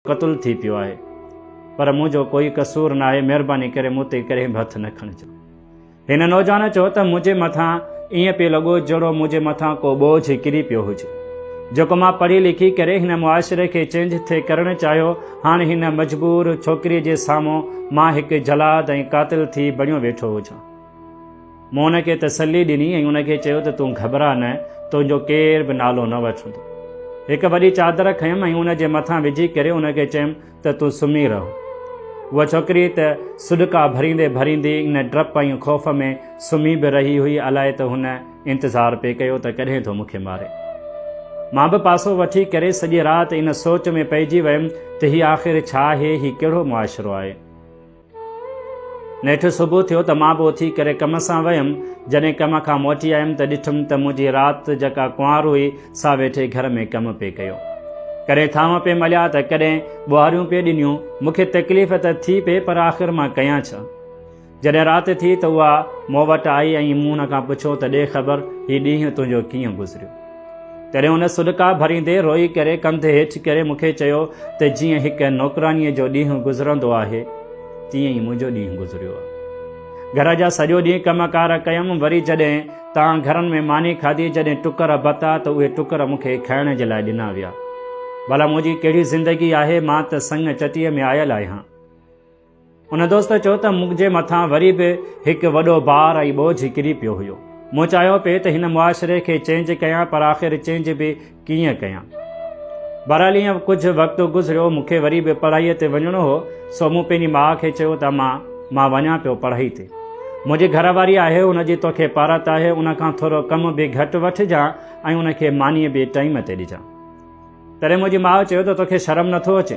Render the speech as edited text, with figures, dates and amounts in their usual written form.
قتل ٿي پيو آهي پر منهنجو ڪوئي قصور ناهي مهرباني ڪري مون تي ڪڏهن به هٿ نه کڻجو. هن نوجوان چيو ته منهنجي مٿان ائين پئي لڳو جهڙو منهنجي مٿان ڪو ٻوجهه ڪري پيو هجي. جيڪو مان پڙهي لکي ڪري هن معاشري کي چينج ٿي ڪرڻ چاهيو هاڻ هن مجبور ڇوڪري جي سامهون مان هڪ جلاد ۽ قاتل ٿي بڻيو ويٺو هجان. مون ان کي تسلي ڏني ۽ ان کي چيو ته تون گهٻراء نه، تنهنجو ڪير به نالو نه وٺندو. هڪ وڏي چادر کنيم ۽ ان جي مٿان وجهي ڪري ان کي چيم ته تون سمهي رهه. هوء ڇوڪري ته سڏڪا ڀريندي ڀريندي ان ڊپ ۽ خوف ۾ سمهي به رهي هئي، الائي ته هن انتظار پئي ڪيو ته ڪڏهن ٿو مون کي ماري. مان به پاسو وٺي ڪري سڄي رات ان سوچ ۾ پئجي ويم ته هي آخر ڇا آهي، هي ڪهڙو معاشرو آهي؟ نيٺ صبح ٿيو ته مان به اٿي ڪري ڪم سان ويم. جڏهن ڪم کان موٽي آيم ته ڏٺم ته منهنجي رات جيڪا ڪنوار هئي سا ويٺي گهر ۾ ڪم پئي ڪيو. ڪڏهن ٿانو پئي مليا ته ڪڏهن ٻوهاريون پئي ڏنيون. مون کي تڪليف ته ٿي پئي پر آخر مان ڪيان ڇا؟ جڏهن رات ٿي ته اها مون وٽ آئي ۽ مون هن کان پڇيو ته ڏي خبر هي ڏينهن تنهنجو ڪيئن گذريو؟ تڏهن هن سڏڪا ڀريندي روئي ڪري ڪنڌ هيٺ ڪري مون کي چيو ته جيئن هڪ نوڪرانيء جو ڏينهن گذرندو آهي، تيئن ئي منهنجو ڏينهن گذريو آهي. گهر جا سڄو ڏينهن ڪم ڪار ڪيم، وري جڏهن تان گهرن ۾ ماني کاڌي، جڏهن ٽڪر بتا ته اهي ٽڪر مون کي کائڻ جي لاء ڏنا ويا. ڀلا منهنجي ڪهڙي زندگي آهي، مان ته سڱ چٽيء ۾ آيل آهيان. ان دوست چيو ته منهنجي مٿان وري به هڪ وڏو بار ۽ ٻوجهه ڪري پيو هيو. مون چاهيو پئي ته هن معاشري کي چينج ڪيان پر آخر چينج به ڪيئن ڪيان. بهرحال ائين ڪجهه وقت گذريو مون کي وري به پڙهائيء تي وڃڻو هو سو مون پنهنجي ماء کي چيو ته امان مان وڃان پيو پڙهائي تي. منهنجي گهر واري آهي ان جي توکي پارت آهي ان کان ٿورو ڪم به گهٽ وٺجان ۽ ان کي ماني به ٽائيم تي ڏجان. تڏهن منهنجي ماء چيو ته توکي شرم نٿو اچي؟